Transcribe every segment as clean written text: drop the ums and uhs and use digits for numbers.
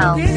L.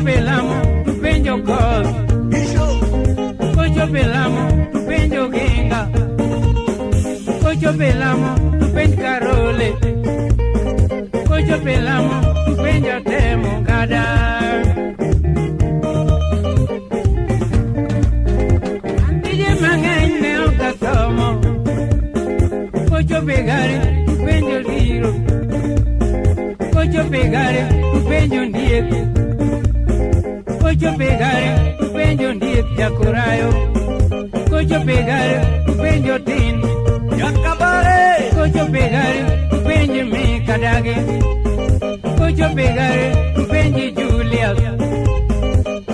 Kochopo e lamo to penjo koth. Kochopo e lamo to penjo Ginga. Kochopo e lamo to penj Karole. Kochopo e lamo to penjo Temo Gada. Tije mang'eny ne ok asomo. Kochopo e gari to penjo Liro. Kochopo e gari to penjo Ndiek. Kochopo e gari to penjo Ndiek Jakorayo. Kochopo e gari to penjo Tin. Jakabare. Kochopo e gari to penjo Mikadagi. Kochopo e gari to penjo Julius.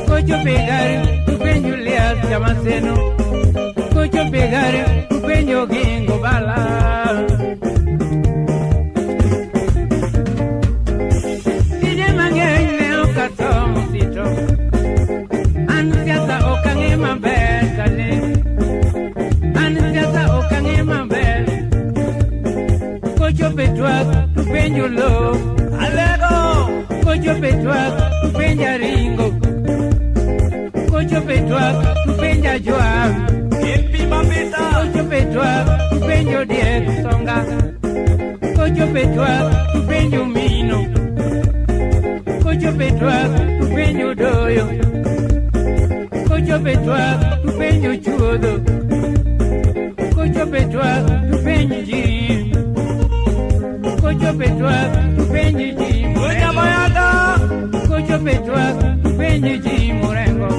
Kochopo e gari to penjo Julius Jamaseno. Kochopo e gari to penjo Gingo Bala. Tije mang'eny ne ok asomo sito. An siasa ok ang'e maber kale. An siasa ok ang'e maber. Kochopo e twak to penjo lo. Alego. Kochopo e twak to penjo Ringo. Kochopo e twak to penjo Joab. MP Mambita. Kochopo e twak to penjo Diek Songa. Kochopo e twak to penjo Mino. Kochopo e twak to penjo Doyo. Kochopo e twak to penjo Chuodho. Kochopo e twak to penjo Jim. Kochopo e twak to penjo Jim. Wenya Mayanda. Kochopo e twak to penjo Jim Orengo.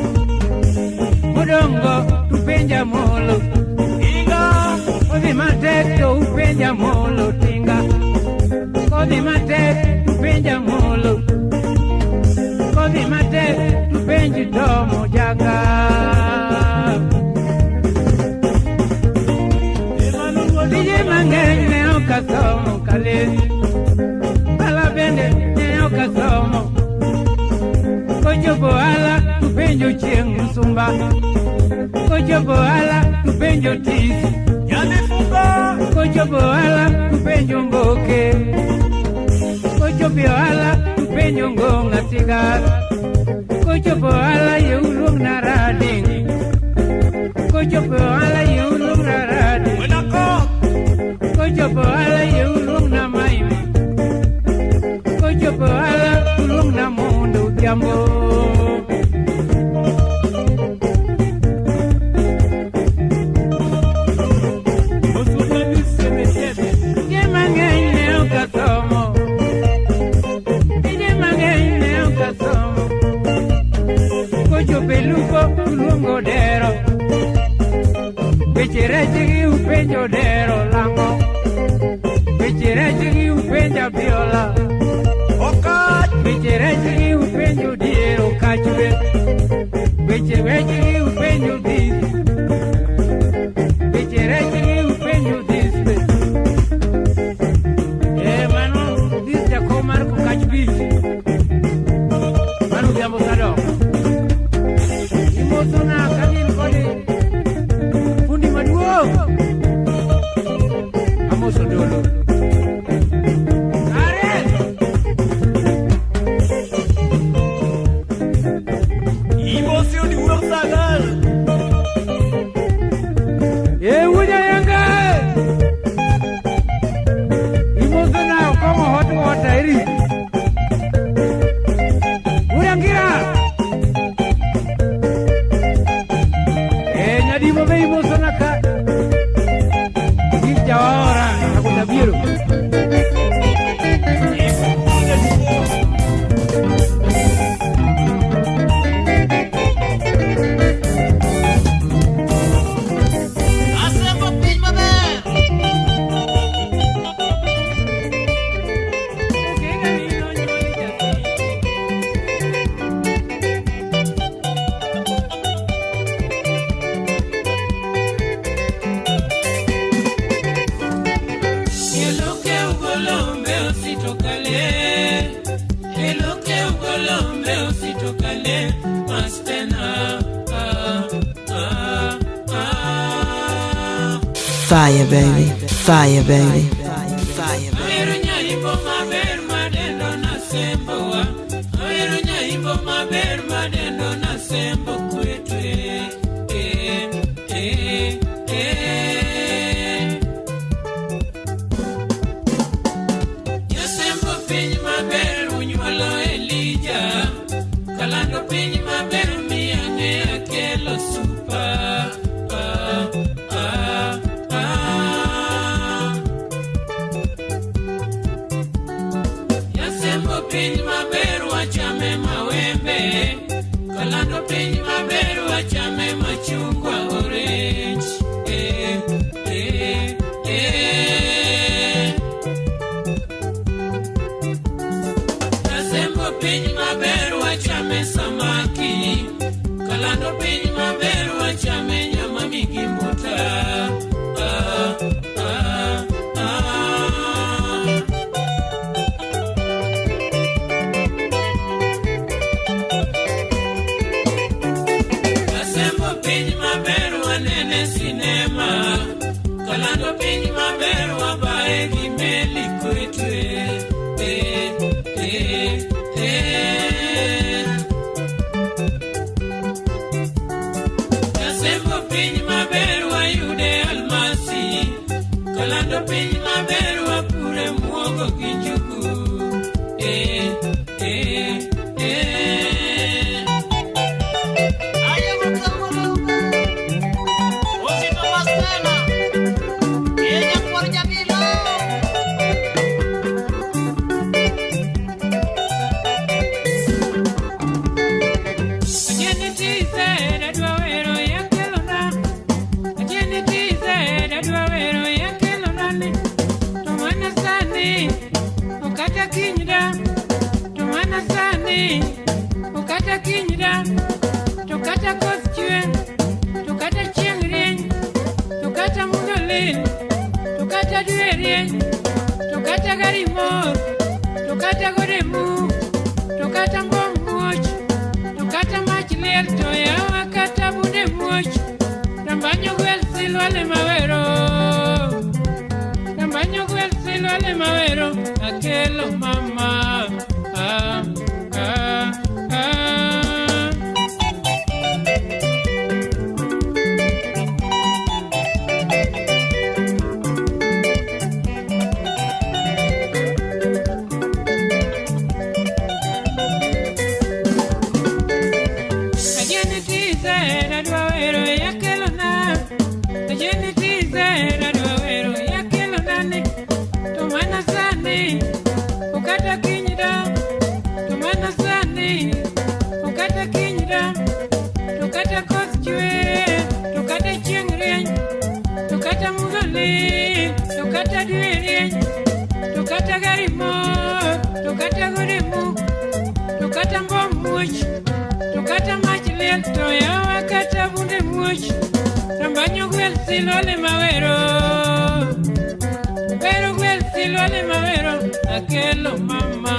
Modongo to penjo Amolo. Inga. Kodhi matek to upenjo Amolo tinga. Kodhi matek to penjo Amolo. Kodhi matek to penjo Tomo Jaga. Tije mang'eny ne ok asomo kale. Bala bende ne ok asomo. Kochopo ala to penjo chieng' msumba. Kochopo ala to penjo tisi. Nyadhi Funga. Kochopo ala to penjo Mboke. Kochopo ala to penjo Ngong'a Siga. Kochopo ala ye uluong na Rading. Kochopo ala ye uluong na Rading. Wena Koth. Kochopo ala ye uluong na Maima. Kochopo ala uluong na Mondo Odhiambo. Tije mang'eny ne ok asomo. Tije mang'eny ne ok asomo. Kochopo e lupo uluongo dero. Weche rech gi upenjo dero lang'o. Weche rech gi upenjo Abiola. Okach. Weche rech gi upenjo Diero Kachwe. Weche rech gi upenjo Dis. Weche rech gi upenjo Dispe. Eh, mano Dis jakom mar Kokach Beach. Mano Odhiambo Sadok. Imosona ka gin kod fundi maduong'. Amoso Ndolo. Are! Imosi Odiwuor Sagal. E wuja yanga! Imosona okong'o hot water eri. Wuyangira! E nyadimo be imosona ka. Gi jaora akunda biero. Asembo piny maber. Okenga ni nonyuol nyathi. Eloke ugolombe usitokale. Eloke ugolombe usitokale. Mastena. Ah, ah, ah. Fire, baby. Fire, baby. Fire, baby. Ahero nyaimbo maber madendo nasembowa. Ahero nyaimbo maber. maber madendo na sembo kwetwe. Eh, eh, eh. Nyasembo piny maber unywolo Elija, kalando piny maber miya ne akelo supa. Ah, ah, ah. Nyasembo piny maber wachame mawembe, kalando piny maber wachame machungwa orange. Eh, eh, eh. Nasembo piny maber wachame samaki, kalando piny maber wachame nyama migimbuta. Ah, ah, ah. Nasembo piny maber wanene sinema, kalando piny maber wabaye gi meli kwetwe. Eh, eh, eh. Nasembo piny maber wayude almasi, kalando piny maber wapure muogo gi njugu. Eh, eh, eh. To kata koth chwe, to kata chieng' rieny, to kata mudho lil, to kata dwe rieny, to kata gari mor, to kata gode muk, to kata mbom muoch, to kata mach liel, to yawa kata bunde muoch, rambanyo gwel silwale mawero, rambanyo gwel silwale mawero, akelo mama. Ah, ah, ah. Kata mach liel to yawa kata bunde muoch, rambanyo gwel silwale mawero, wero gwel silwale mawero, akelo mama.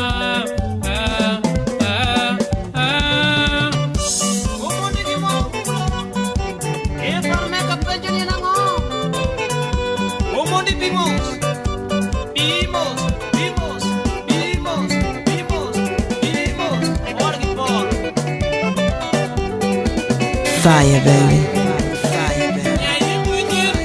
Ah, ah, ah. Omondi bimos, bimos, bimos, bimos, bimos, bimos, orgi por. Fire, baby. Fire, baby.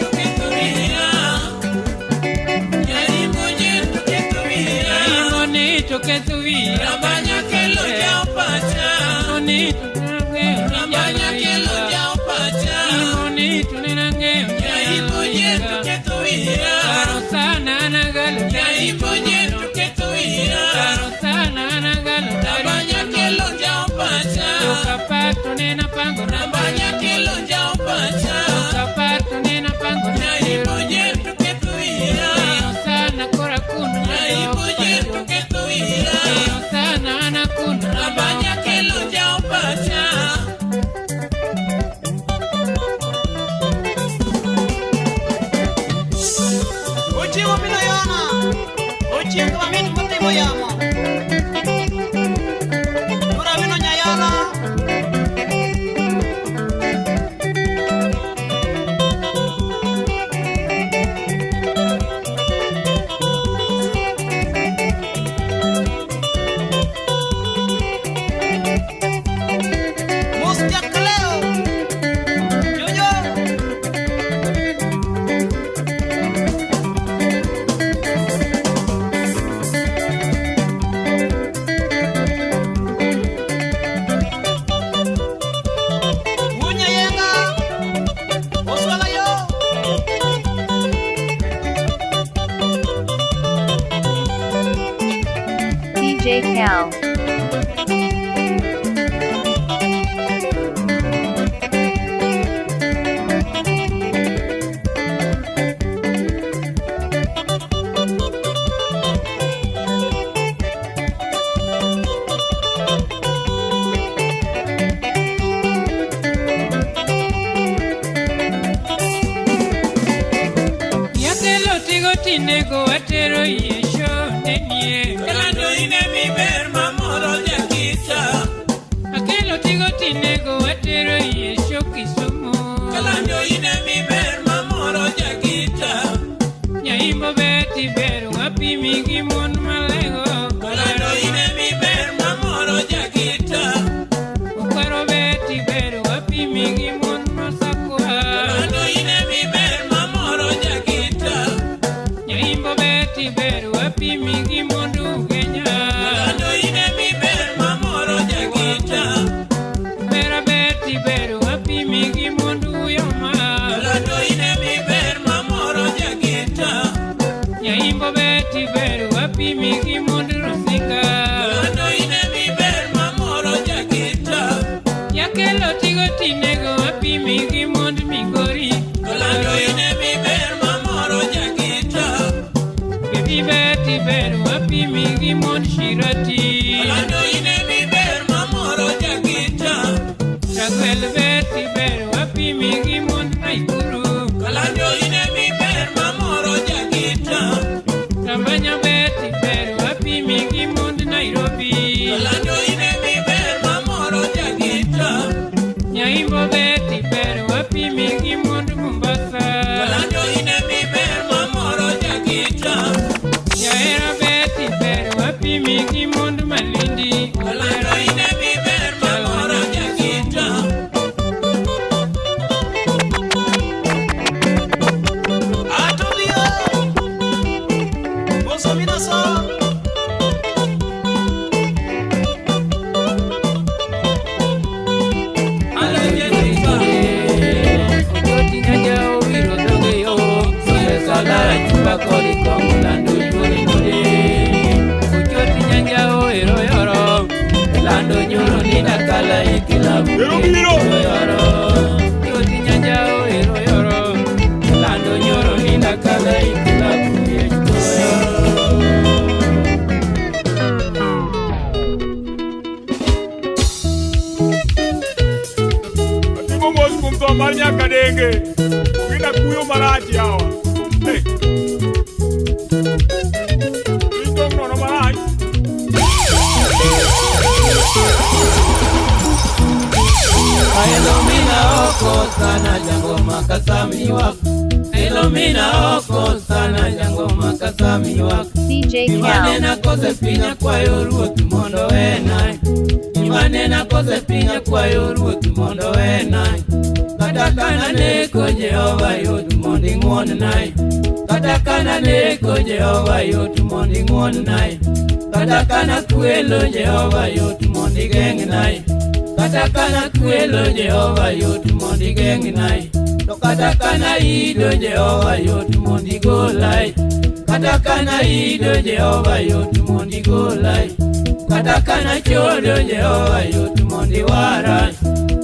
tinego watero yesho nenie. Kalando ine miber mamoro jakita. Akelo tigo tinego watero yesho Kisumu. Kalando ine miber mamoro jakita. Nyaimbo beti ber wapimi gi mon malego. Kalando ine miber mamoro jakita. Okwaro beti ber wapimi gi mon masakwa. Kalando ine miber mamoro jakita. Nyaimbo beti ber wapimi gi mond Ugenya. Kalando ine miber mamoro jakita. Bera beti ber wapimi gi mond Uyoma. Kalando ine miber mamoro jakita. Nyaimbo beti ber wapimi gi mond Rusinga. Kalando ine miber mamoro jakita. Yakelo tigo tinego wapimi gi mond Migori. Kalando ine miber mamoro jakita. Baby beti ber wapimi gi mond Shirati. Kalando ine miber mamoro jakita. Ragwel beti ber wapimi gi mond Nakuru. Kalando ine miber mamoro jakita. Tambanya beti ber wapimi gi mond Nairobi. Kalando ine miber mamoro jakita. Nyaimbo beti ber wapimi gi mond Mombasa. Kalando ine miber mamoro jakita. Nyaera beti ber wapimi gi mond Malindi. Kalando ine miber mamoro jakita. Atobio, Bosomina so. Okoti nyanja owiro dhoge yo. Solara chumba kodi kong'o lando yuore node. Okoti nyanja owero yoro. Lando nyoro ni nakala e kilabu. Ero biro. Yoro. Okoti nyanja owero yoro. Lando nyoro ni nakala e kilabu. Yoro. Atimo mos kuom tho mar nyakadenge. Ogenda kuyo marach yawa. Hey. Piny dong' nono marach. Elomina oko sana jangoma kasami wak. Elomina oko sana jangoma kasami wak. DJ Cal. Imanena kose pinya kwayo ruoth mondo wenai. Imanena kose pinya kwayo ruoth mondo wenai. Kata kana neko Jehova yot mondo ing'won-nai. Kata kana neko Jehova yot mondo ing'won-nai. Kata kana kwelo Jehova yot mondo igeng'nai. Kata kana kwelo Jehova yot mondo igeng'nai. To kata kana ido Jehova yot mondo igolai. Kata kana ido Jehova yot mondo igolai. Kata kana chodo Jehova yot mondo iwarai.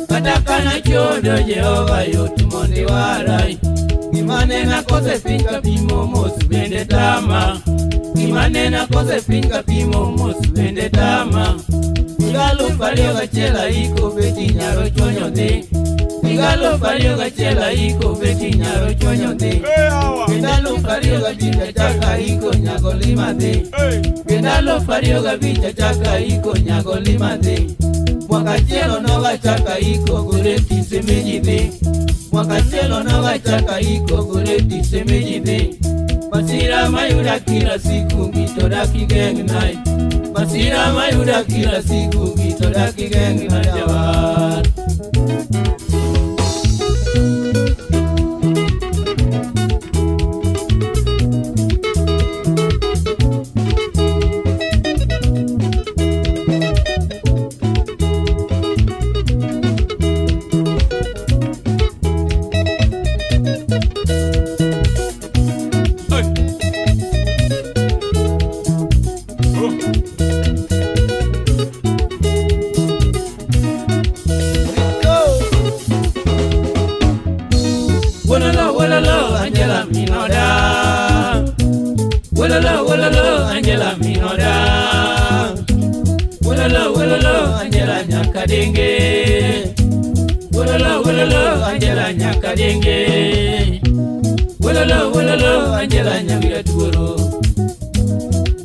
Kata kana chodo Jehova yot mondo iwarai. Gimanena kose piny ka pimo mos bende tama. Gimanena kose piny ka pimo mos bende tama. Higa alufu ariyo gachiel aiko beti nyaro chwonyo dhi. Higa alufu ariyo gachiel aiko beti nyaro chwonyo dhi. Hey, yawa. Kendo alufu ariyo gabich achako aiko nyago lima dhi. Hey. Kendo alufu ariyo gabich achako aiko nyago lima dhi. Mwaka achiel onogo achako aiko gore tise meji dhi. Mwaka achiel onogo achako aiko gore tise meji dhi. Masira mayuda kila siku gito dak igeng'nai. Masira mayuda kila siku gito dak igeng'na jawar. Hey. Oh. Wololo, wololo, Angela Minoda. Wololo, wololo, Angela Minoda. Wololo, wololo, Angela Nyakadenge. Wololo, wololo, Angela Nyakadenge. Wololo wololo Angela nyamira tuoro.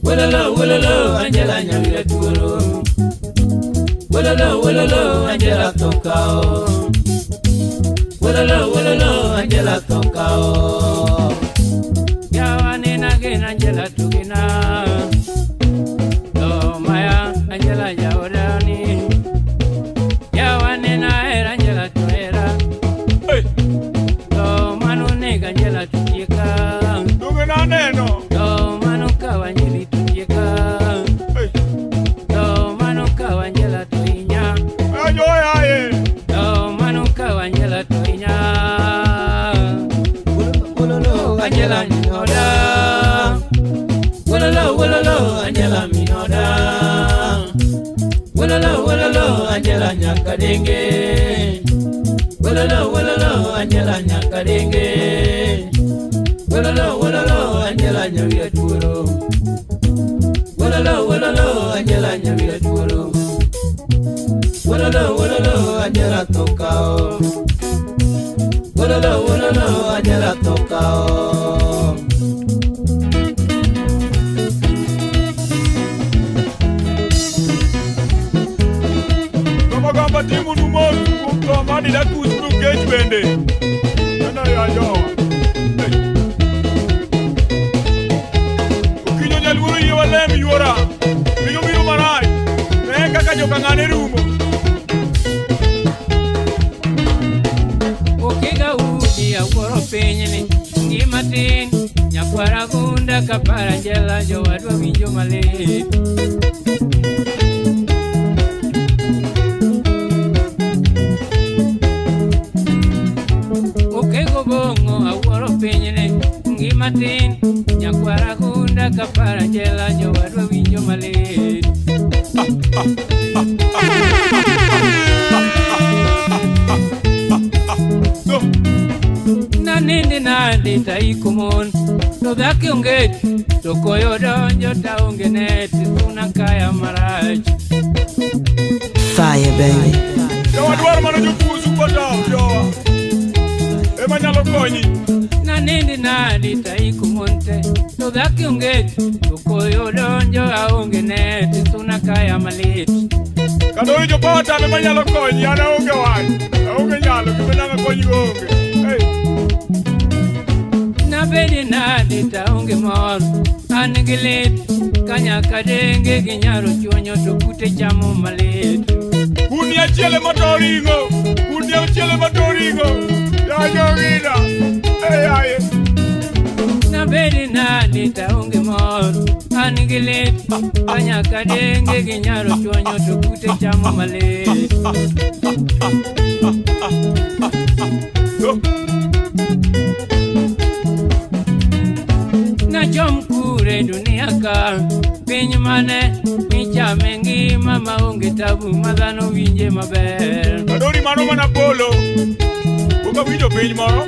Wololo wololo Angela nyamira tuoro. Wololo wololo Angela tokao. Wololo wololo Angela tokao. Yawane na gena Angela tugina. Oh maya Angela jaodani. Yawane na era Angela toera. Hey. To manu nega Angela tutieka. Donge naneno. To manu kawanjili tutieka. Hey. To manu kawanjela tuinya. Ajo yaye. To manu kawanjela tuinya. Wololo Angela minoda. Wololo wololo Angela minoda. Wololo wololo Angela nyakadenge. Wololo wololo Angela nyakadenge. Wololo wololo Angela nyawira tuoro. Wololo wololo Angela nyawira tuoro. Wololo wololo Angela tokao. Wololo wololo Angela tokao. Kama timu numo kuom mani da kus kech bende. Neno ya jowa. Hey. Okinyo nyaluoro yie walem yuora. Piny obiro marach. Ne kaka joka ng'ane rumo. Okiga udi awuoro pinyni ngima tin nyakwara gunda kapara Angela jowadwa winjo malit. Okego bong'o awuoro pinyni ngima tin nyakwara gunda kapara Angela jowadwa winjo malit. So, Nanindi nadi taikumon to dhaki onge to koyo donjo ta onge net suna kaya marach. Fire, baby. jowa dwaro mana jotuo super town jowa. Ema nyalo konyi. Nanindi nadi taikumon te to dhaki onge to koyo donjo aonge net suna kaya malit. Kata winjo power tap ema nyalo konyi. An aonge wach. Aonge nyalo. Gima nyalo konyi go onge. Hey. Nabedi nadi taonge mor an gi lit kanyaka denge gi nyaro chuonyo to kute chamo malit. Kudni achiel ema to ring'o. Kudni achiel ema to ring'o. Ya jogina. Hey, aye. Nabedi nadi taonge mor an gi lit kanyaka denge gi nyaro chuonyo to kute chamo malit. So, Nachom kure dunia ka piny mane michame ngima maonge tabu ma dhano winje maber. Kadori mano mana polo. Pok awinjo piny moro.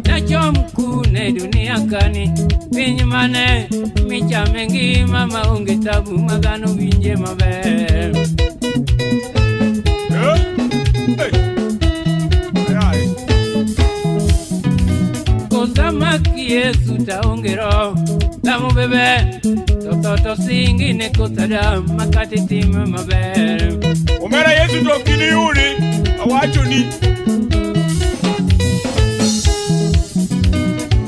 Nachom kune dunia kani piny mane michame ngima maonge tabu ma dhano winje maber. Eh? Hey. Ay, ay. Kosamaki Yesu taonge roho lamo bebe to tho to singi ne kothada makati tim maber. Omera Yesu to ok iniyudi. Awachoni.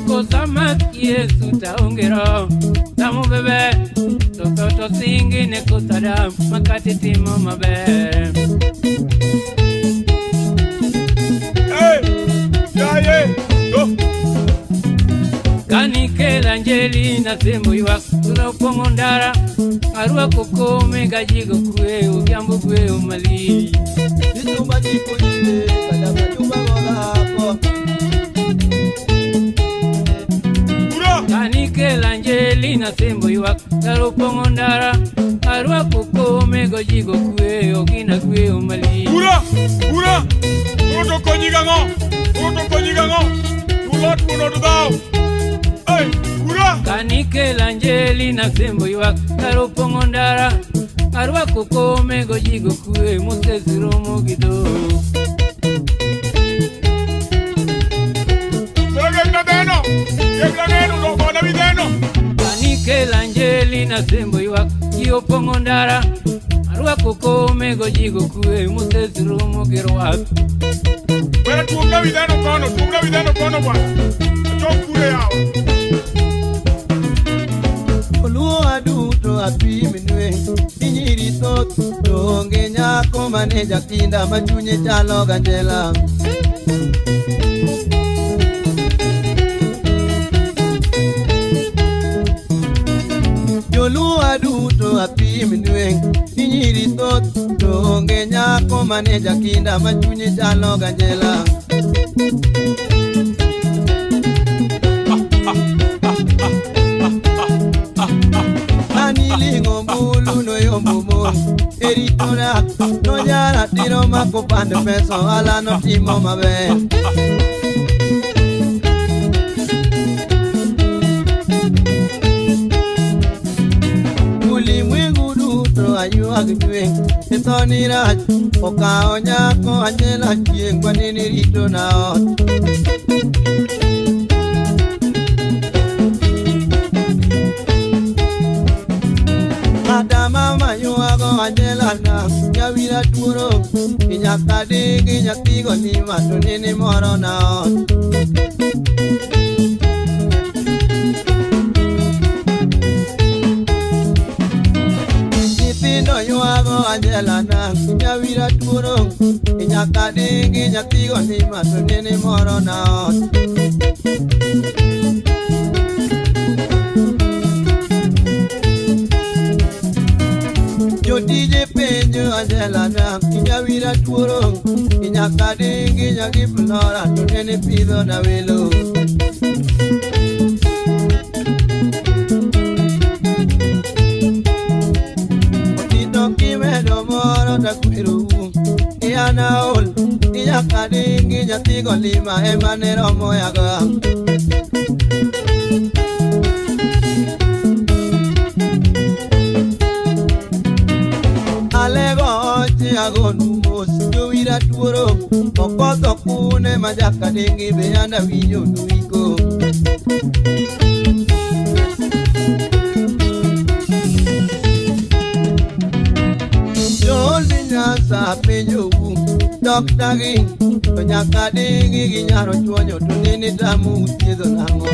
Kosamaki Yesu taonge roho lamo bebe to tho to singi ne kothada makati tim maber. Hey. Yaye. Go. Kanikela Angelina sembo ywak tula opong'o ndara arwako kome gajigo kwe odhiambo gweyo malich. Ura. Kanikela Angelina sembo ywak tula opong'o ndara arwako kome gojigo kwe ogina gweyo malich. Ura. Ura. Koro to konyi gang'o? Koro to konyi gang'o? Ulot mondo odhaw. Hey. Ura. Kanikela Angelina sembo ywak tula opong'o ndara arwako kome gojigo kwe Moses romo gi dhok. Kebla neno to gona wi dheno. Anikela Angelina sembo ywak ji opong'o ndara arwako komego ji go kwe Moses romo gi rwath. Wera tuomna wi dheno kono, tuomna wi dheno kono bwana. Achok kure yawa. Oluo aduto apimnwe ni nyiri thoth to onge nyako mane jakinda ma chunye chalo ganjela. Joluo aduto apimnwe ni nyiri thoth to onge nyako mane jakinda ma chunye chalo ganjela. Anilingo mbulu no yombo mon eritora no nyara tiro mako pande peso ala no timo maber. Ulimwengu duto aywag chieng' ethoni rach okawo nyako Angela chieng' kwanini rito na ot. Kata mama ywago Angela na nyawira tuoro inyaka dingi nyathigo nima to nini moro na ot. Nyithindo ywago Angela na nyawira tuoro inyaka dingi nyathigo nima to nini moro na ot. Jotije penjo Angela na nyawira tuoro inyaka dingi nyagi flora to nene pidho na welo. Otito kimedo moro takweru iana ol inyaka dingi nyathigo lima ema ne romo yaga. Alego oche agonu mos jowira tuoro okodho kune ma jakadingi be anda winjo nuiko. Joldi Nyanza penjou dokta gi to nyakadingi gi nyaro chuonyo to nene tamu thiedho nang'o.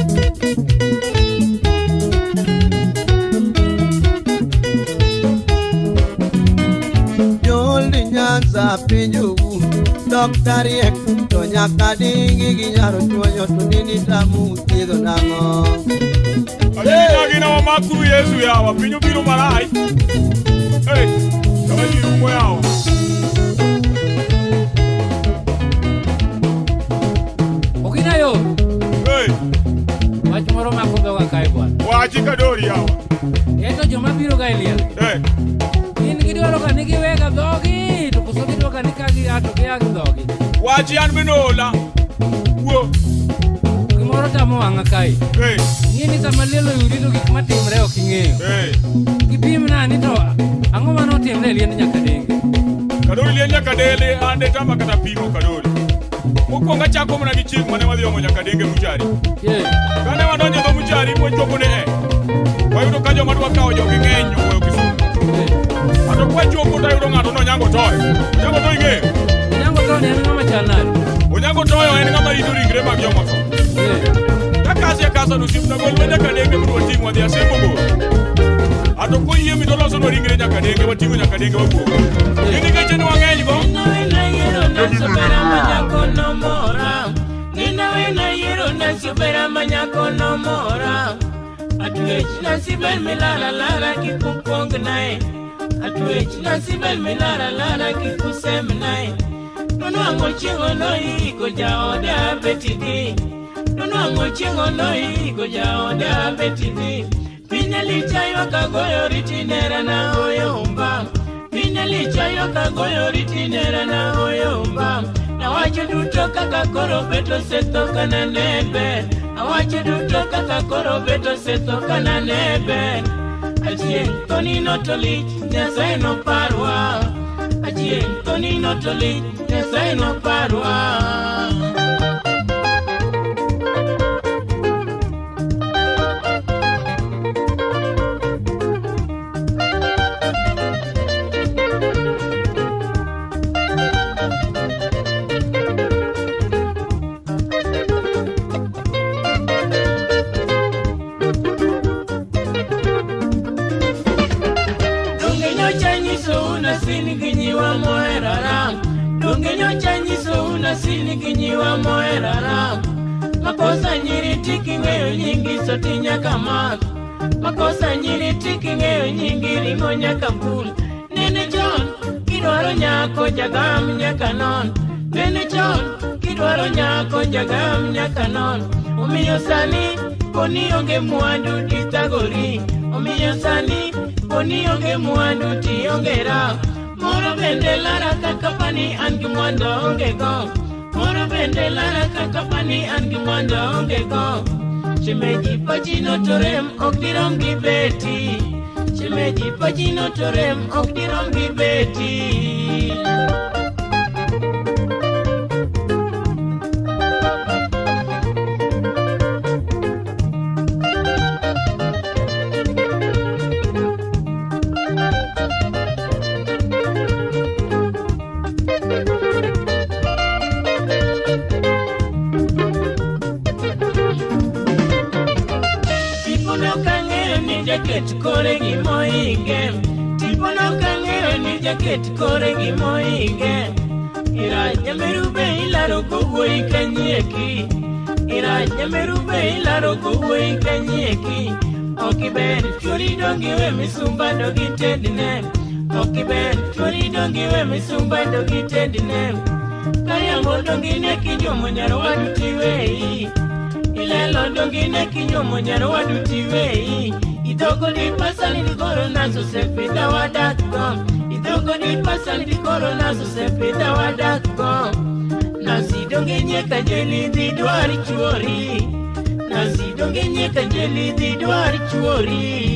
Joldi Nyanza penjou dokta riek to nyakadingi gi nyaro chuonyo to nene tamu thiedho nang'o. Ajina gina wamakuru Yesu yawa piny obiro marach. Hey, kama ji rumo yawa. Okinayo. Hey. Wach moro mako dhoga kae bwana. Wachi kadori yawa. Eto joma biro ga e liel. Hey. Gin gidwaro ga ni giwega dhogi to koso gidwaro ga ni ka gia to gia gi dhogi. Wachi an bende ola. Wuo. Gimoro tamo wang'a kae. Hey. Ing'e ni sama liel oyudi to gik matimre ok ing'eyo. Hey. Gipimna ni to ang'o manotimre e liend Nyakadenge? Kadori liend Nyakadenge an de tama kata pimo kadori. Mokwongo achako mana gi chieng' mane wadhi omo Nyakadenge Muchari. Kane wadonjo dho Muchari mochopo ne e. Wayudo ka joma dwa kawo jogi ng'eny oweyo Kisumu. Ato kwachopo tayudo ng'ato nonyango toyo. Onyango toyo ing'eyo? Onyango toyo ni en ng'ama chal nade? Onyango toyo en ng'ama rito ringre mag joma otho. Takasi akasa to osiepna gol ma Nyakadenge mondo wating' wadhi asembo bor. Ato koyie mi tolosonwa ringre Nyakadenge wating'o Nyakadenge wawuok. Gin nikech ne wang'eny go. Awacho duto kaka koro beto setho kana nebe. Awacho duto kaka koro beto setho kana nebe. Achieng' thoni to lich, Nyasaye noparwa. Achieng' thoni to lich, Nyasaye noparwa. sin gi nyiwa moherara. Donge nyocha nyisou nasin gi nyiwa moherara. Makosa nyiri tiking'eyo nyingi soti nyaka mak. Makosa nyiri tiking'eyo nyingi ring'o nyaka bul. Nene chon kidwaro nyako jagam nyaka non. Nene chon kidwaro nyako jagam nyaka non. Omiyo sani koni onge mwandu tithagori. Omiyo sani koni onge mwandu tionge raha. Moro bende lara kaka pani an gi mwandu aonge go. Moro bende lara kaka pani an gi mwandu aonge go. Shemeji pachino torem ok dirom gi beti. Shemeji pachino torem ok dirom gi beti. Jaket kore gi moinge. Tipono kang'eyo ni jaket kore gi moinge. Ira nyameru be ilaro kowuoyi kanyieki. Ira nyameru be ilaro kowuoyi kanyieki. Ok iber chuori dongi we misumba dogi tedne. Ok iber chuori dongi we misumba dogi tedne. Kariambo dongi ne kinyuomo nyar wadu tiweyi. Ilelo dongi ne kinyuomo nyar wadu tiweyi. Idoko di pasali di corona so sepita wadak go. Idoko di pasali di corona so sepita wadak go. Nasi donge nyeka jeli di dwari chuori. Nasi donge nyeka jeli di dwari chuori.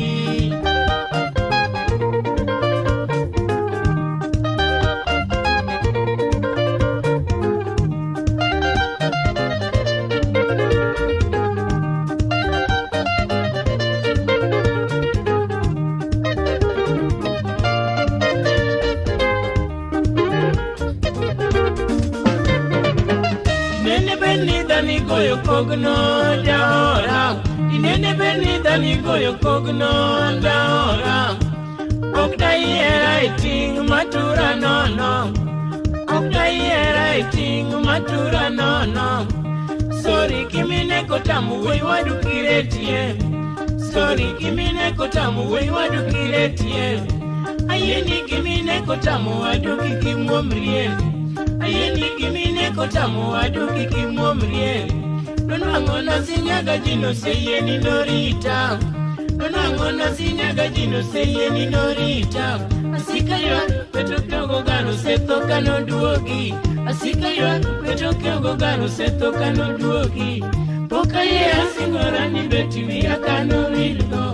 Goyo kogno daora. Inene beni dani goyo kogno daora. Ok dayiera iting matura nono. Ok dayiera iting matura nono. Sorry kimine kotamu wuoyi wadu kiretie. Sorry kimine kotamu wuoyi wadu kiretie. Ayieni kimine kotamu wadu kikimwomrie. Ayieni kimine kotamu wadu kikimwomrie. Nonwang'o nasinyaga jino seyieni norita. Nonwang'o nasinyaga jino seyieni norita. Asika ywak beto kiogo gano setho kanoduogi. Asika ywak beto kiogo gano setho kanoduogi. Pok ayie asingora ni beti wiya kanowilgo.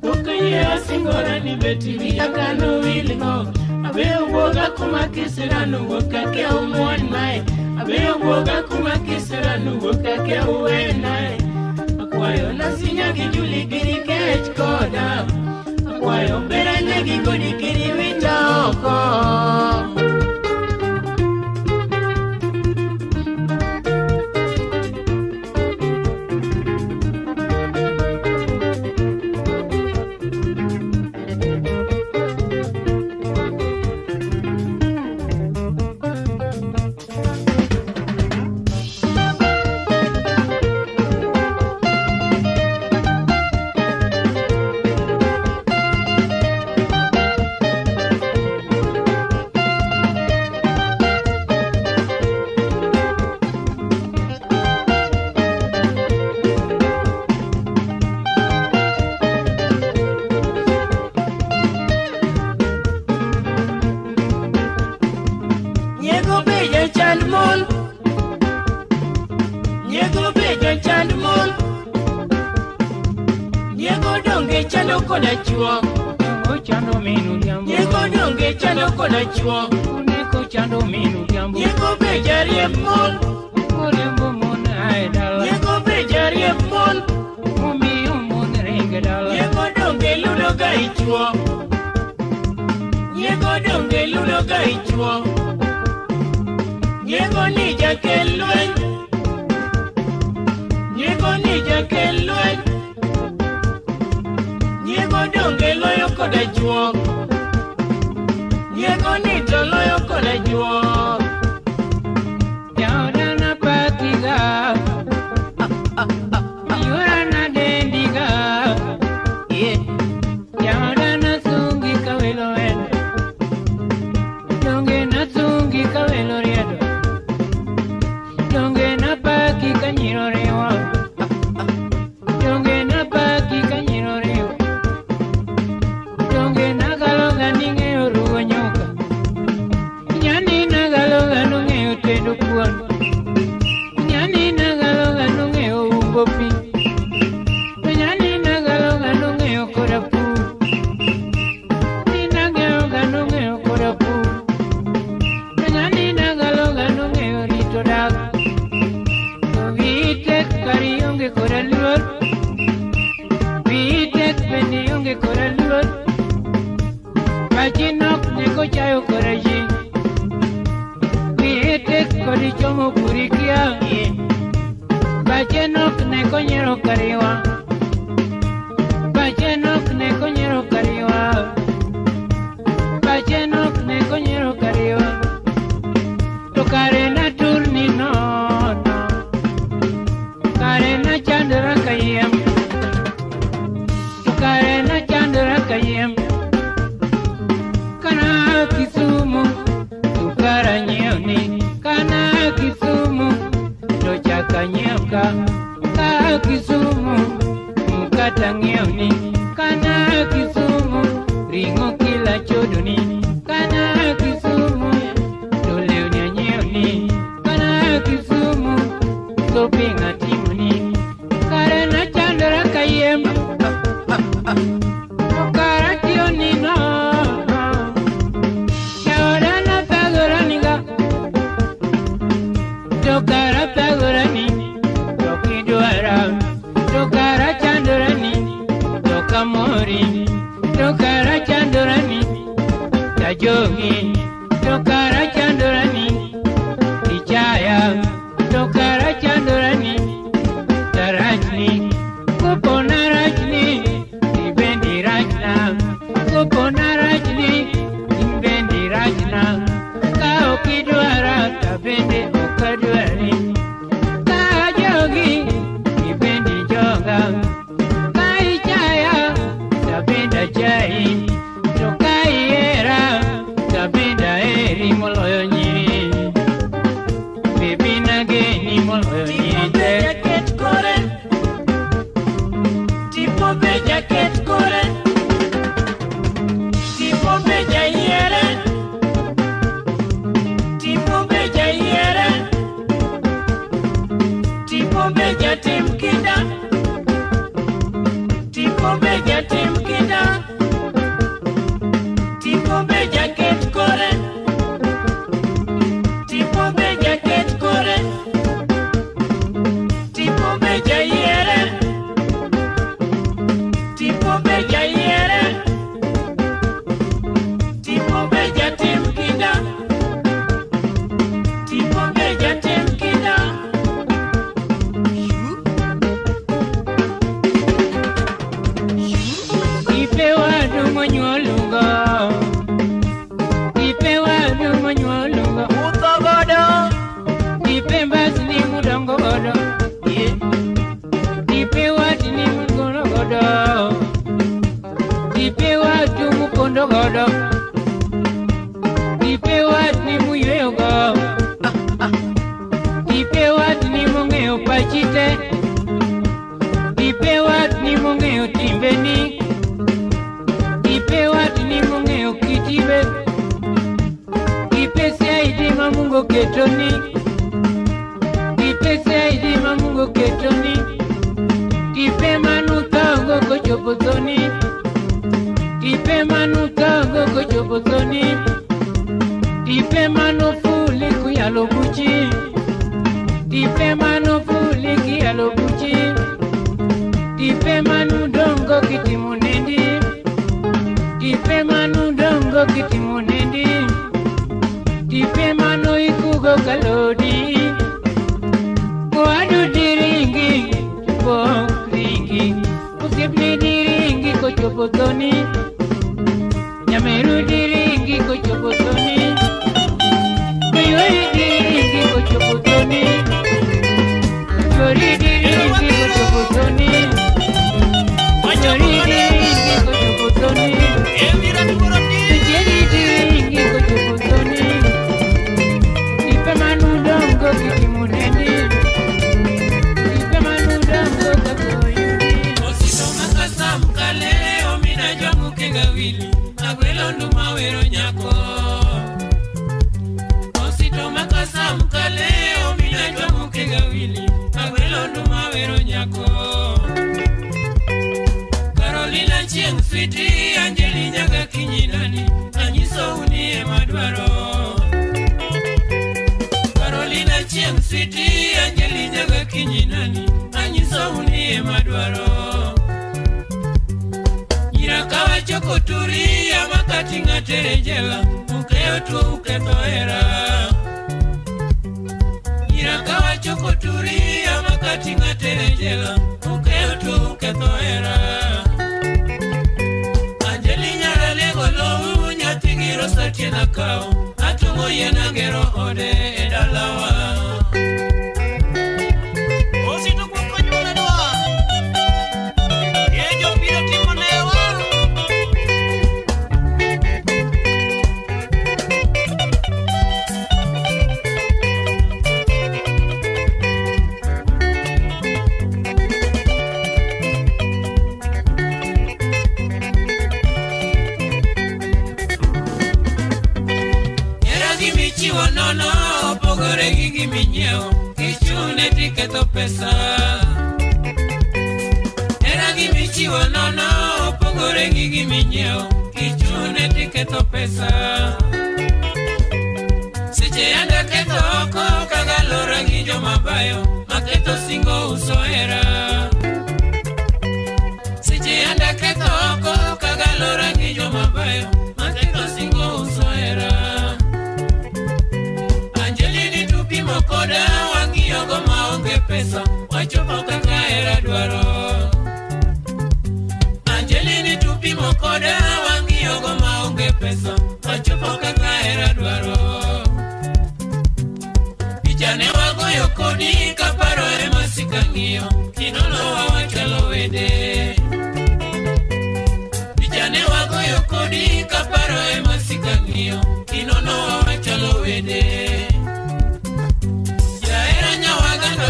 Pok ayie asingora ni beti wiya kanowilgo. Abeyo bwoga kuma kisirano wuok akia umuon mae. Abeyo bwoga kuma kisirano wuok akia uwenae. Akwayo nasinyagi Juli giri kech koda. Akwayo beranyagi godi giri wita oko. Pache nok nego chayo kora ji. Wiye tek kod chomo buri kia. Pache nok nego nyiero kariwa. Pache nok nego nyiero kariwa. Pache nok nego nyiero kariwa. To kare na turni nono. Kare na chandra kayiem. To kare na chandra kayiem. Kana Kisumu, tukara nyiewni. Kana Kisumu, to chaka nyiewka. Ka Kisumu, mkata ng'iewni. Kana Kisumu, ring'o kila chodoni. Kana Kisumu, to lewni anyiewni. Kana Kisumu, shopping atimoni. Kare na chandra kayiem. To kara tiyoni nono. Jaoda na thagora niga. To kara thagora ni. To kidwara. To kara chandra ni. To kamori. To kara chandra ni. Tajogi. To kara chandra ni. Ichaya. To kara chandra ni. Tarachni. Kopona rachni. Ibendi rachna. Kopona rachni. Ibendi rachna. Ka ok idwara to bende ok adwari. Ka ajogi, ibendi joga. Ka ichaya, to bende achayi. To ka ihera, to bende aheri moloyo nyiri. Baby nageni moloyo nyiri Tipo be te. jaket kore. Tipo be jaket kore. Tipo be jayiere. Tipo be jayiere. Tipo be jatim kinda. Tipo be jatim kinda. Tipo be jaket kore. Tipo be jaket kore. Tipo be jayiere. Tipo be jayiere. Tipo be jatim kinda. Tipo be jatim kinda. Ipe wadu monyuolugo. Ipe wadu monyuolugo. Utho godo. Ipe mbasni mudongo godo. Ipe watni mugono godo. Ipe watu mukondo godo. Ipe watni muyweyo go. Ipe watni mong'eyo pachi te. Ipe watni mong'eyo timbeni. Ipe watni mong'eyo kitibe. Ipe saidi ma Mungu oketoni. Ipe saidi ma Mungu oketoni. Ipe manuthogo kochopo thoni. Ipe manuthogo kochopo thoni. Ipe manofuli kuyalo buchi. Ipe manofuli kiyalo buchi. Ipe manudongo kitimo nendi. Ipe manudongo kitimo nendi. Ipe mano ikugo kalodi. Wadu diringi, pok ringi. Osiepni diringi kochopo thoni. Nyameru diringi kochopo thoni. Oyori diringi kochopo thoni. Chori diringi kochopo thoni. Chori diringi kochopo thoni. Cheri diringi kochopo thoni. Ipe manudongo kitimo nendi. Ipe manudongo kakoyudi. Osito makasa mkale omina jwangu kegawili agwelo nduma wero nyako. Osito makasa mkale omina jwangu kegawili agwelo nduma wero nyako. Carolina Chieng' Switi Anjeli nyaga kinyinani anyiso unie madwaro. Carolina Chieng' Switi Anjeli nyaga kinyinani anyiso unie madwaro. Nyira kawacho koturi ama makatinga tere jela, ukeyo tuo uketho hera. Nyira kawachoko turi amakatinga tere jela, ukeyo tuo uketho hera. Anjeli nyara lego lowu nyathi gi Rosa tiena kawo, atong'o yien agero ode e dalawa. Pesa era gimichiwo nono opogore gi giminyiewo kichune tiketho pesa. Seche yande ketho oko kagalora gi jomabayo maketho singo uso hera. Seche yande ketho oko kagalora gi jomabayo maketho singo uso hera. Angelini tupimo koda wang'iyogo maonge pesa wachopo kaka hera dwaro. Angelini tupimo koda wang'iyogo maonge pesa wachopo kaka hera dwaro. Picha ne wagoyo kodi kaparo ema sikang'iyo kinono wawachalo wede. Picha ne wagoyo kodi kaparo ema sikang'iyo kinono wawachalo wede.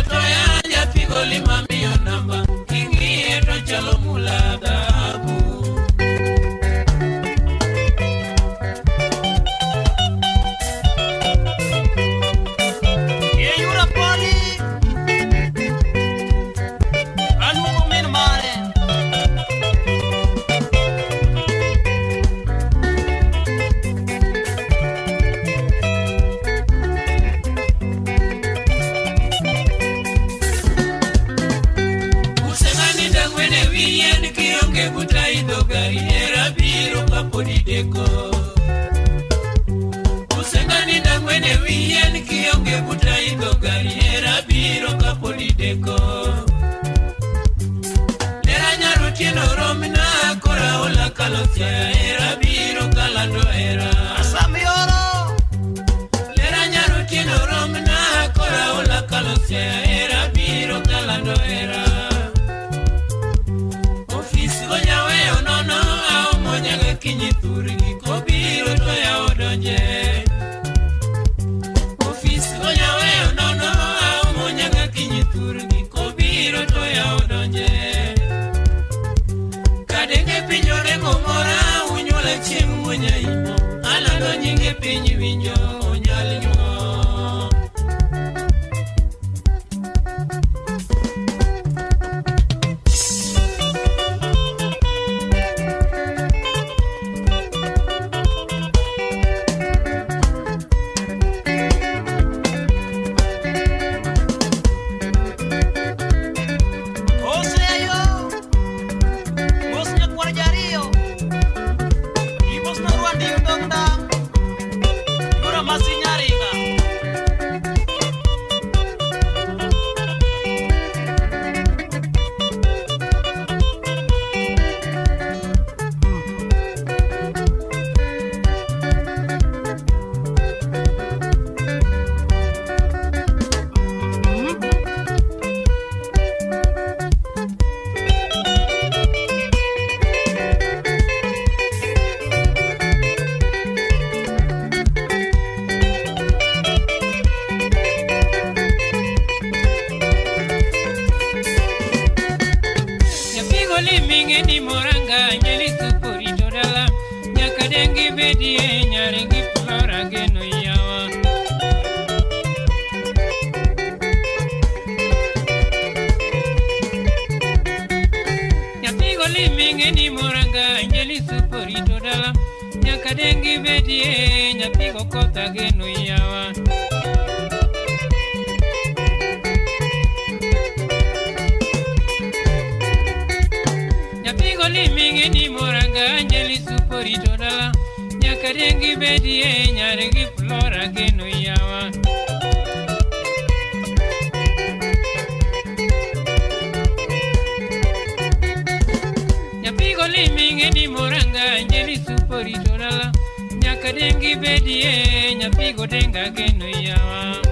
Toya nyathi lima miyo namba king'iye to chalo mula dhahabu. Yura poli aluongo min mare. Usengani dangwene wiyien kionge buta idho gari hera biro kapod ideko. Hera nyar otieno romna kora ola kalo Siaya hera biro kalando hera. Asamioro Hera nyar otieno romna kora ola kalo Siaya hera biro kalando hera. Ofis go nyaweyo nono aomo nyaka kinyi thurgi kobiro to yawo donje. Ofis go nyaweyo nono aomo nyaka kinyi thurgi kobiro to yawo donje. Kadenge piny orengo mora unyuola chieng' munyaimo alando nyinge piny winjo onyal nyuol. Nyakadengi bedie nyapigo kotha geno yawa. Nyapigo limingeni moranga anjeli suporito dala. Nyaka dengi bedie nyar gi Flora geno yawa. Nyapigo liming'e ni moranga Anjeli supori torala. Nyaka dengi bedie nyapigo denga geno yawa.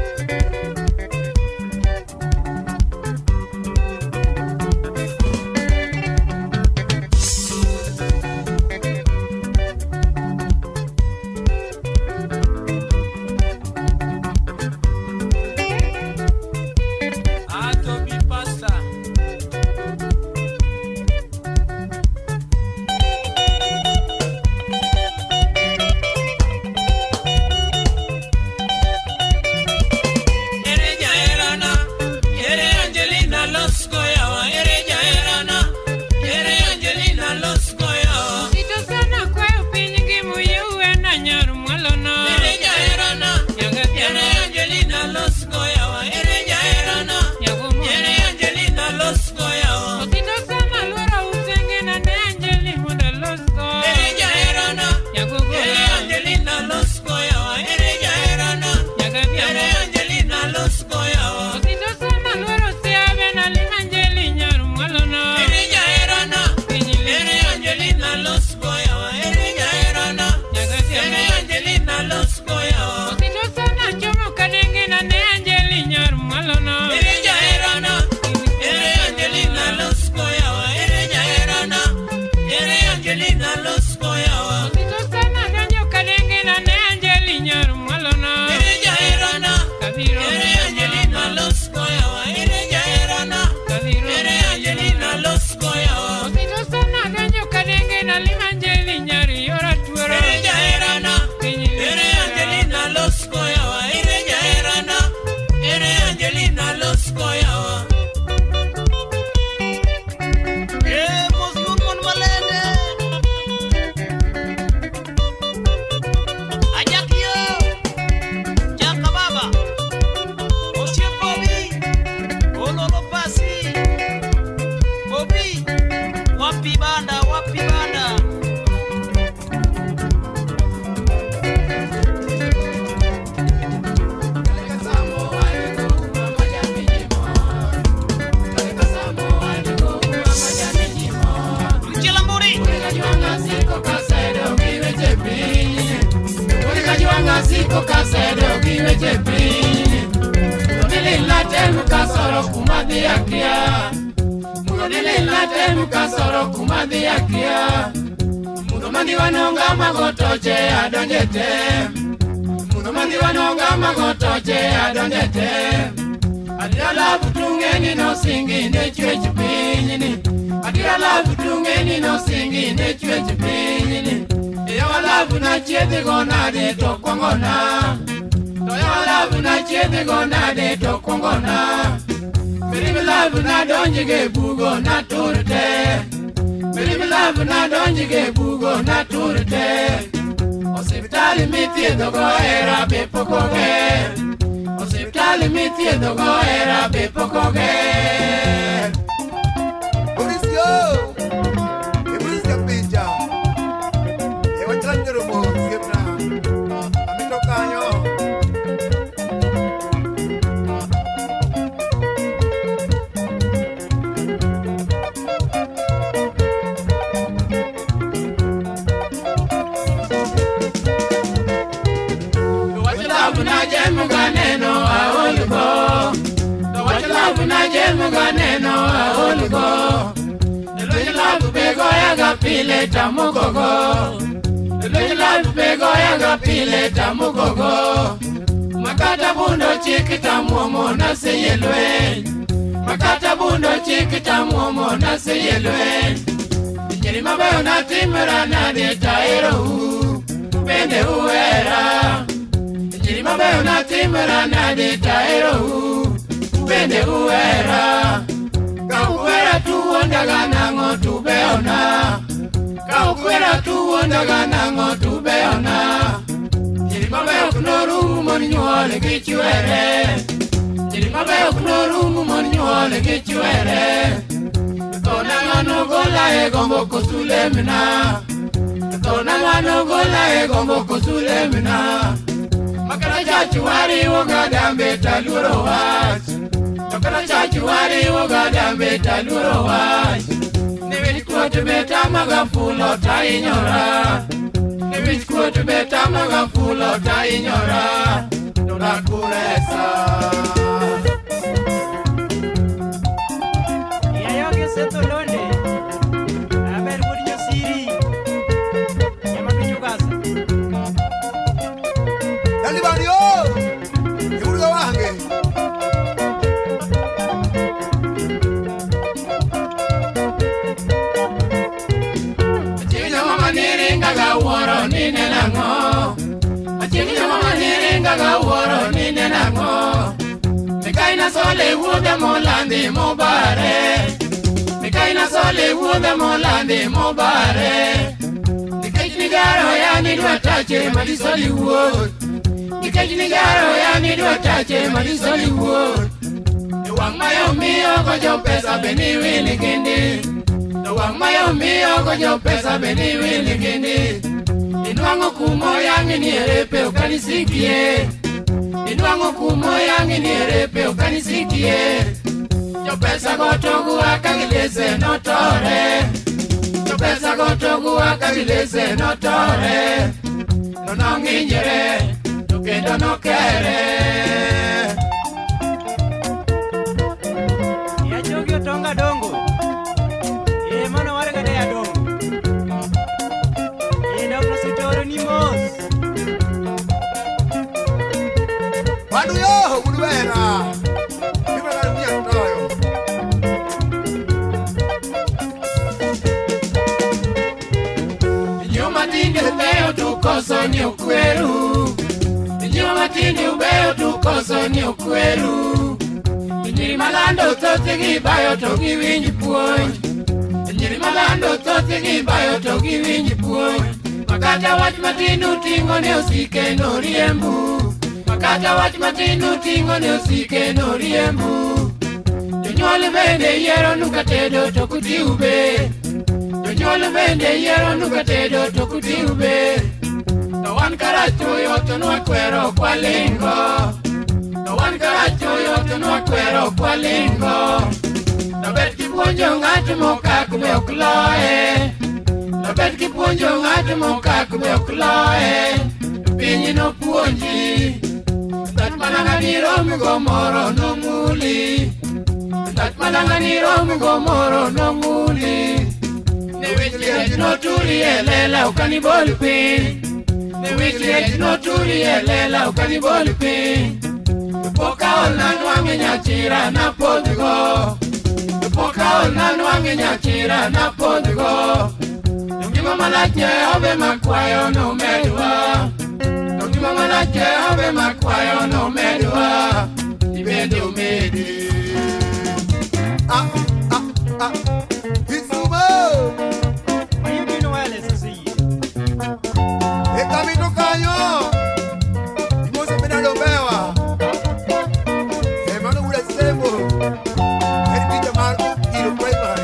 Tona mano gola e gombo kosule mina. Makana chachu wari woga mbeta luro wach. Makana chachu wari woga mbeta luro wach. Ni kuote beta magafulo ta inyora. Ni kuote beta magafulo ta inyora. Dona kuresa. Yayoge seto londe. Aber budinyo siri. Yama pinyugasa. Yalibani o. Iburuga wange. Achina mama niringa ga woro ni nenango. Achina mama niringa ga woro ni nenango. Mikaina sole wuode molandi mobare. Mikaina sole wuode molandi mobare. Nikech nigaro yani dwa tache malisoli wuod. Nikech nigaro yani dwa tache malisoli wuod. Wang' mayo miyo go jo pesa beni wili gindi. Wang' mayo miyo go jo pesa beni wili gindi. Inwang'o kumo yangi ni erepe okanisikie. Inwang'o kumo yangi ni erepe okanisikie. Jo pesa go togu akagilese notore. Jo pesa go togu akagilese notore. Nonong'inyere to kendo nokere. Yachogi otonga dongo. E mano warga de adongo. E dok sitoro ni mos. Wandu yo bulubera. Ibra mia toyo. Nyuma tinde ubeyo tukoso ni okweru. Nyuma tinde ubeyo tukoso ni okweru. Nyiri malando thoth gibayo to giwinj puonj. Nyiri malando thoth gibayo to giwinj puonj. Makata wach matin uting'o ne osike noriembu. Makata wach matin uting'o ne osike noriembu. Jonyuol bende yiero katedo to kutiube. Jonyuol bende yiero katedo to kutiube. To wan karachuoyo to nwakwero kwalingo. To wan karachuoyo to nwakwero kwalingo. Nobet kipuonjo ng'at mokak be ok loye. Nobet kipuonjo ng'at mokak be ok loye. Piny nopuonji. Tat malanga ni romgo moro nomuli. Tat malanga ni romgo moro nomuli. Ne wich liech noturi e lela okanibol piny. Ne wich liech noturi e lela okanibol piny. Poka olna nwang'e nyachira napodhgo. Poka olna nwang'e nyachira napodhgo. Ngima malach Jehova makwayo nomedwa. Ngima malach Jehova makwayo nomedwa. Ibende umedi. Ah ah ah. Isumo. Mayudi no wireless si. Ekamino kanyo. Imose penalo bewa. Emano ula sembo. Erpita mar iro primary.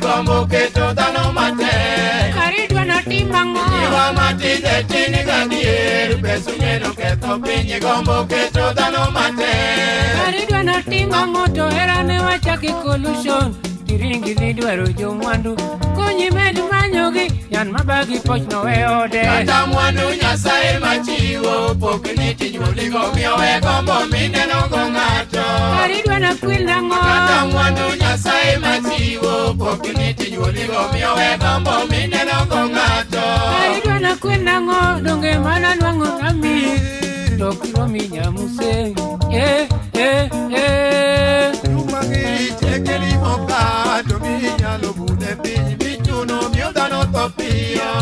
Gombo keto dhano matek. Karidwa notim ang'o? Iwa matinde tin gadier. Pesung'eno ketho piny gombo keto dhano matek. Karidwa notim ang'o to herane wachaki collusion. Tiringi dhi dwaro jomwandu. Konyi med manyogi. Yan mabagi poch nowe ode. Kata mwandu Nyasaye machiwo pok ni tinyuoligo miyo we gombo mineno go ng'ato. Karidwa nokwil nang'o? Kata mwandu Nyasaye machiwo pok ni tinyuoligo miyo we gombo mineno go ng'ato. Karidwa nokwil nang'o? Donge mana nwang'o nami. To kiromi nyamuse. Eh eh eh. Juma gi chekeli moka to minyalo bude piny michuno. tho piyo.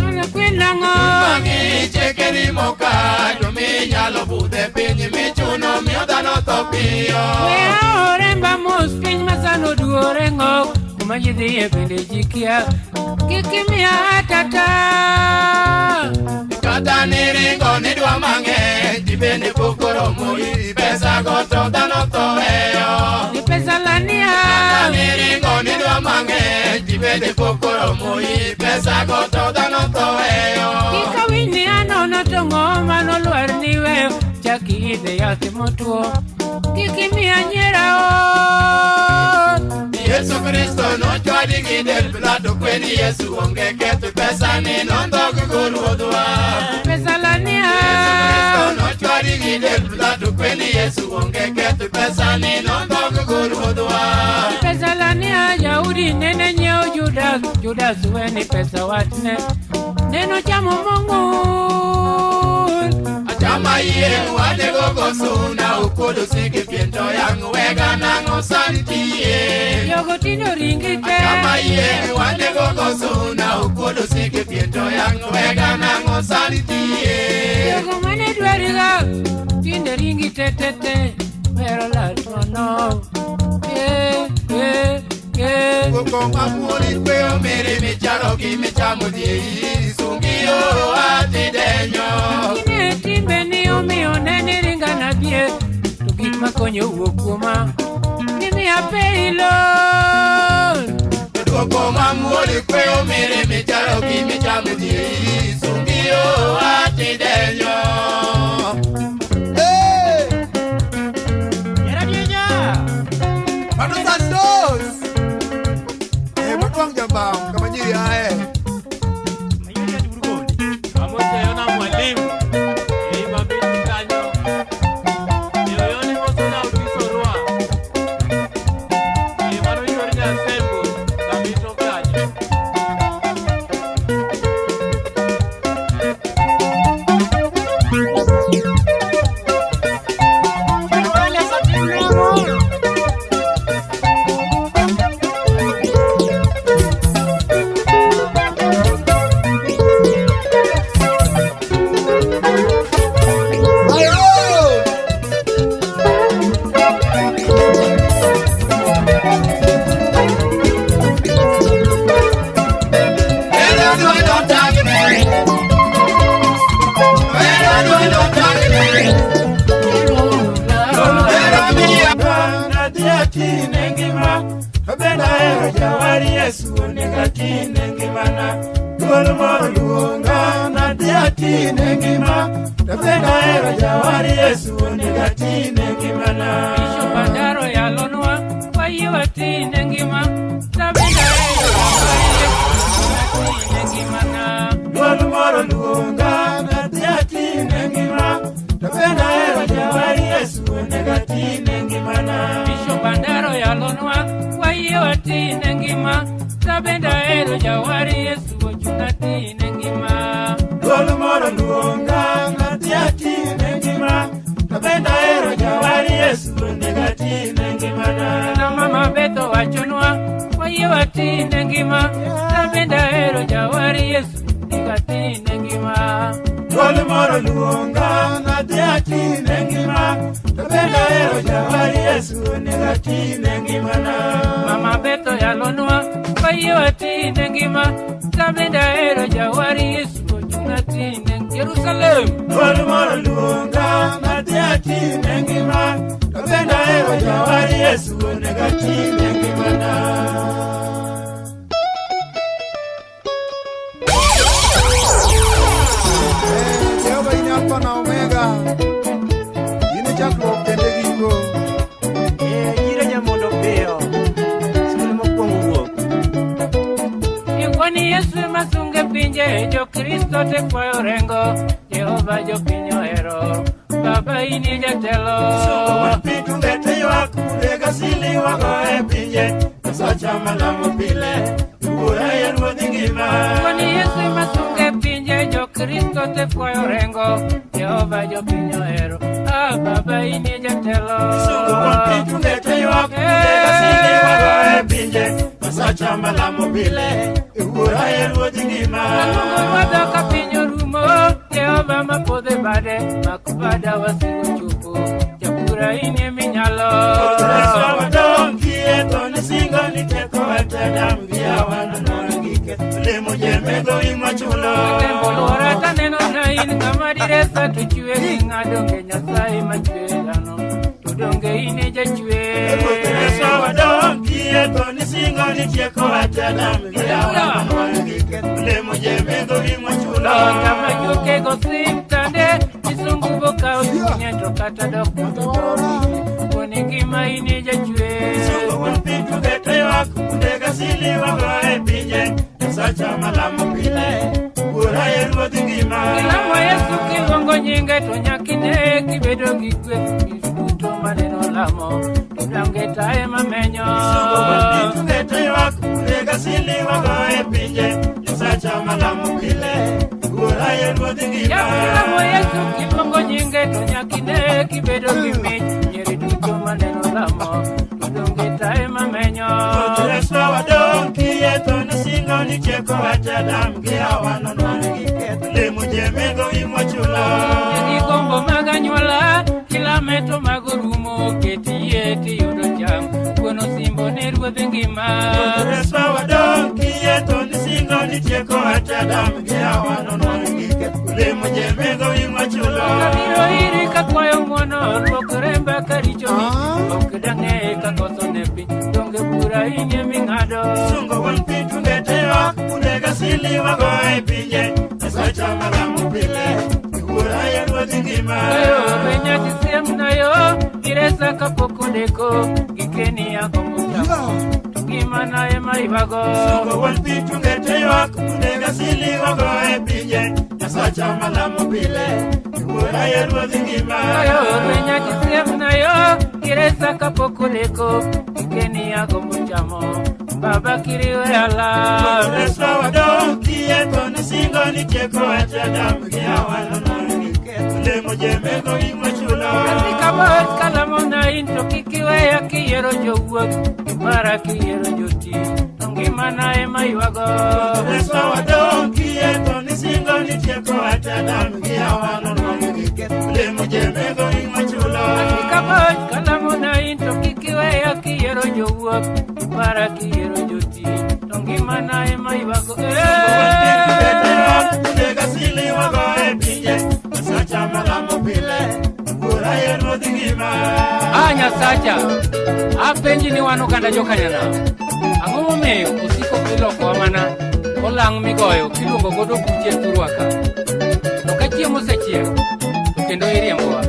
Mana kwinang'o. Mang'ich chekeni mokato minyalo budhe piny michuno miyo dhano tho piyo. We aore mba mos piny masano duore ng'ok. Kuma ji dhiye bende ji kia. Kik imiya atata. Kata niringo nidwa mang'eny ji bende pok oromoi pesa go to dhano tho weyo. Ni pesa lania. Kata niringo nidwa mang'eny ji bende pok oromoi pesa go to dhano tho weyo. Kik awinj ni anono to ng'o manolwar ni weyo. Chak iidhe yath motuo. Kik imiya nyiera ot. Yesu Kristo nochwadi gi del Pilato kweni Yesu onge ketho pesa ni nondhog go ruodhwa. Pesa lania. Yesu Kristo nochwadi gi del Pilato kweni Yesu onge ketho pesa ni nondhog go ruodhwa. Pesa lania Yahudi nene nyiewo Judas. Judas weni pesa watne. Neno chamo mong'ur. Achama yieng' wanego go suna okuodo sigi pien to yang' wega nang'o santie. Jogo tindo ringi te. Achama yieng' wanego go suna okuodo sigi pien to yang' wega nang'o santie. Jogo mane dwariga tinde ringi te te te. Pero lal nono. Eh eh eh. Koko mamuoli kweyo mere micharo gi michamo dhi sungiyo atidenyo. Kine timbe ni omiyo nene ringa na bie. To gik makonyo wuok kuoma. Gimiya peilo. Koko mamuoli kweyo mere micharo gi michamo dhi sungiyo atidenyo. Manu Santos. Mutwang jambao kama nyiri ae. Amoseyona mwalimu. Ei mabiti kanyo. Yoyoni mosona utisorwa. Ei mano yuor nyasembo kamito kanyo. Pero duelo tagne. Pero duelo tagne. Pero mia. Bisho Bandaro yalonwa wayie watine ngima. Tabenda ero jawari Yesu watine ngimana. Bisho Bandaro yalonwa wayie watine ngima. Tabenda ero jawari Yesu ochuna tine ngima. Na mama Beto wachonwa wayie watine ngima. Tabenda ero jawari Yesu nikatine ngima. Mama Beto yalonwa wayie watine ngima. Tabenda ero jawari Yesu ochuna tine Jerusalem. Jehova in Alfa na Omega. In e chakruok kendo e giko. Jira nyamondo piyo. Skul mokwongo wuok. Ikwani Yesu ema sunge pinje jo-Kristo te kwayo rengo. Jehova jopiny ohero. Baba in e jatelo. Kwani Yesu ema sunge pinje jo-Kristo te kwayo rengo. Jehova jopiny ohero. Ah, Baba in e jatelo. Pinje, Masacha malamo pile, Wuora e ruodh Aluongo ruodha ka piny orumo, Jehova mapodho e bade, mak bada wasigu chopo, jabura in eminyalo. Reswa wadong' kie to nisingo ni tieko wach Adam gi Hawa nonwang'o gike. Olemo jembe gowi mwachulo. Tembo luora taneno na in ng'ama diresa to chwe gi ng'ado nge Nyasaye machwe dhano, to donge in e jachwe. Reswa wadong' kie to nisingo ni tieko wach Adam gi Hawa nonwang'o gike. Olemo jembe gowi mwachulo. Kama juke go sim tande, misungu bokawo chunye to kata dok kuone ngima in e jachwe. Sungo wuon piny tugete ywak, undega sili wago e pinje. Nyasacha malamo pile, wuora e ruodh ngima. Kilamo Yesu kiluongo nyinge to nyakine kibedo gi kwe duto maneno lamo to dange taye mamenyo. Sungo wuon piny tugete ywak, undega sili wago e pinje. Nyasacha malamo pile, wuora e ruodh ngima. Kilamo Yesu kiluongo nyinge to nyakine kibedo gi mich nyiri duto maneno lamo to donge taye mamenyo. Reswa wadong' kiye to nisingo ni tieko wach Adam gi Hawa nonwang'o gike. Lemo jembe gowi mwachulo. Gi gombo mag anyuola kilame to mago rumo ket yie tiyudo cham wuon osimbo ne ruodh ngima. Reswa wadong' kiye to nisingo ni tieko wach Adam gi Hawa nonwang'o gike. Lemo jembe gowi mwachulo. Abiro iri kakwayo ng'uono luok remba karicho ni ok dang'e kakoso ne piny donge bura in eming'ado. Sungo wuon piny tungete ywak, undega sili wago e pinje. Nyasacha malamo pile, wuora e ruodh ngima. Ayo be nyathi siemna yo iresa kapok odeko gikeni agombo chamo to ngimana ema ywago. Sungo wuon piny tungete ywak, undega sili wago e pinje. Nyasacha malamo pile, wuora e ruodh ngima. Ayo be nyathi siemna yo iresa kapok odeko gikeni agombo chamo baba kiriwe ala. Reswa wadong' kiye to nisingo ni tieko wach Adam gi Hawa nonwang'o gike. Olemo jembe gowi mwachulo. Katika bot kalamo na in to kik iweya kiyiero jowuoth ipara kiyiero jotich to ngimana ema ywago. Reswa wadong' kiye to nisingo ni tieko wach Adam gi Hawa nonwang'o gike. Olemo jembe gowi mwachulo. Katika bot kalamo na in to kik iweya kiyiero jowuoth ipara kiyiero jotich to ngimana ema ywago. Undega sili wago e pinje. Nyasacha malamo pile, wuora e ruodh ngima. A Nyasacha, apenji ni wan oganda jokanyanam. Ang'o momiyo osiko ilokowa mana olang' migoyo kiluongo godo buche thurwa ka? To ka chiemo osechiek, to kendo iriembowa.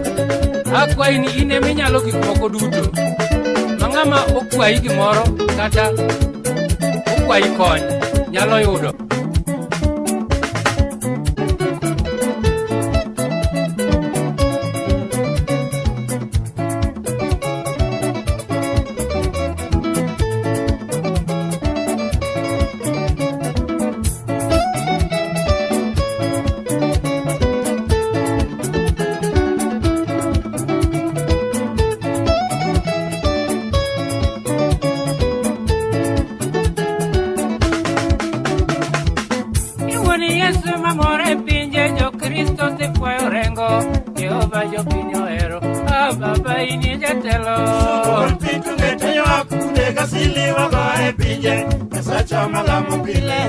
Akwayi ni in eminyalo gik moko duto. Ma ng'ama okwayi gimoro kata okwayi kony nyalo yudo. Iwuon Yesu mamor e pinje jokristo osekwayo rengo Jehova jopiny ohero ah baba in e jatelo. Sungo wuon piny tungete ywak, undega sili wago e pinje. Nyasacha malamo pile,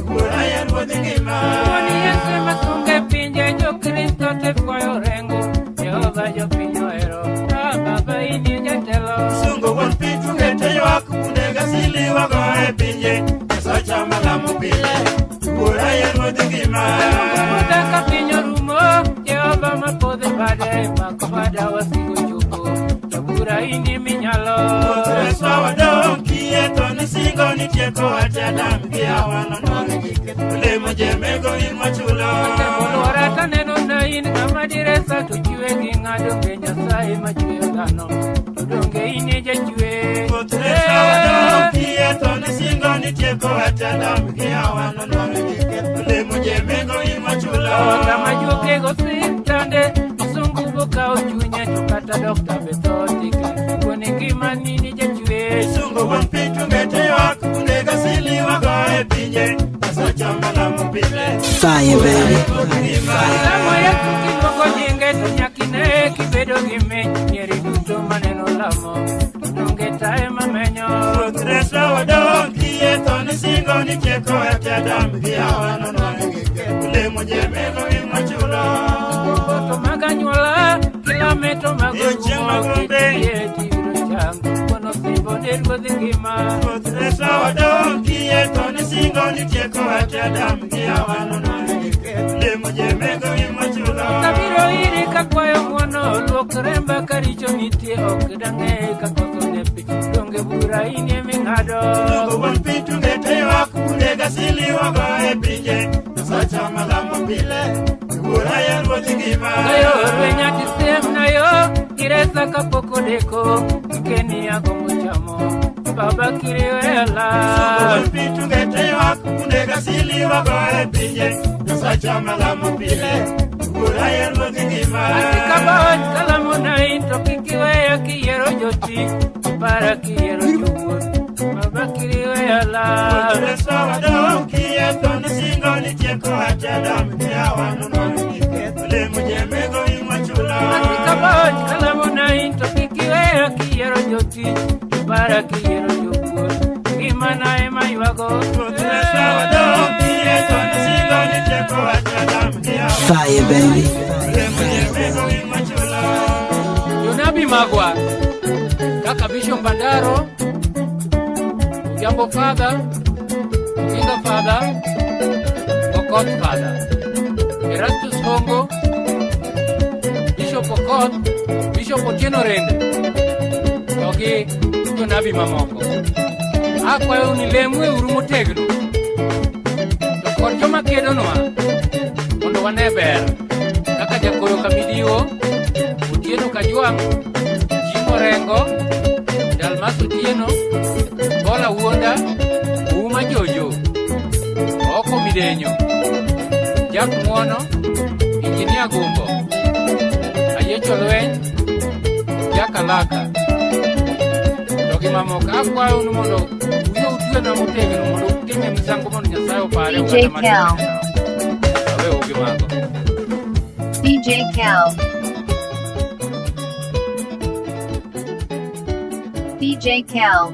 wuora e ruodh ngima. Iwuon Yesu masunge pinje jokristo osekwayo rengo Jehova jopiny ohero ah baba in e jatelo. Sungo wuon piny tungete ywak, undega sili wago e pinje. Nyasacha malamo pile, wuora e ruodh ngima. Ruodha ka piny orumo Jehova mapodho e bade mak bada wasigu chopo jabura in eminyalo. Reswa wadong' kiye to nisingo ni tieko wach Adam gi Hawa nonwang'o gike. Olemo jembe gowi mwachulo. Temo luora taneno na in ng'ama diresa to chwe gi ng'ado nge Nyasaye machweyo dhano to donge in e jachwe. Reswa wadong' kiye to nisingo ni tieko wach Adam gi Hawa nonwang'o gike. Olemo jembe gowi mwachulo. Kama juke go siptande misungu bokawo chunye to kata dokta be tho tikli kuone ngima nini jachwe. Sungo wuon piny tungete ywak, undega sili wago e pinje. Nyasacha malamo pile, Fire, baby. Lamo Yesu kiluongo nyinge to nyaka ine kibedo gi mich mieri duto maneno lamo donge tae mamenyo. Ruoth reswa wadong' kiyie to nisingo ni tieko wach Adam gi Hawa nonwang'o olemo jemego imochulo. To mag anyuola kilame to mago Iyo chieng' rumo magombe. kiyie tibiro chang kono simbo del ruodh ngima. Ruoth reswa wadong' kiyie to nisingo ni tieko wach Adam gi Hawa nonwang'o olemo jemego imochulo. Kabiro iri kakwayo ng'uono luok remba ka richo nitie ok dang'e ka koth ne pi donge bura in eming'ado. Tungo wuon piny tunge te ywak bunde gasili wago e pinje Nyasacha malamo pile Wuora en ruodh ngima. Kayo rwenya tisem na yo iresa kapok odeko keni agombo chamo baba kiriwela. Tungo wuon piny tunge te ywak bunde gasili wago e pinje Nyasacha malamo pile Wuora en ruodh ngima. Asikaboch kalamo na in to kik iweya kiyiero jotich para kiyiero jowuoth baba kiriwela. Ruoth reswa wadong' kiyie to nisingo ni tieko wach Adam gi Hawa nonwang'o olemo jemego imochulo. Asikaboch kalamo na in to kik iweya kiyiero jotich para kiyiero jowuoth ngimana ema ywago. Ruoth reswa wadong' kiyie to nisingo ni tieko wach Adam gi Hawa Fire, baby. olemo jemego imochulo. Jonabi magwa kaka Bishop Bandaro, Ujambo Father, Oginga Father, Okoth Father, Erastus Hongo, Bishop Okoth, Bishop Otieno Rende, to gi jonabi mamoko. Akwayou ni lemwe uru motegno, to kod joma kedonwa mondo wane ber kaka jakoro Kamidiwo, Otieno Kajwang', Jim Orengo, Dalmas Otieno, Bola Wuonda, Uma Jojo, Oko Midenyo, Jack Muono, Injinia Gumbo, Ayiecho Lweny, Jack Alaka, to gi mamoko. Akwayou ni mondo uyo utwena motegno mondo utime misango mondo Nyasaye opare DJ oganda mar Cal. Aweu gi mago. DJ Cal. DJ Cal.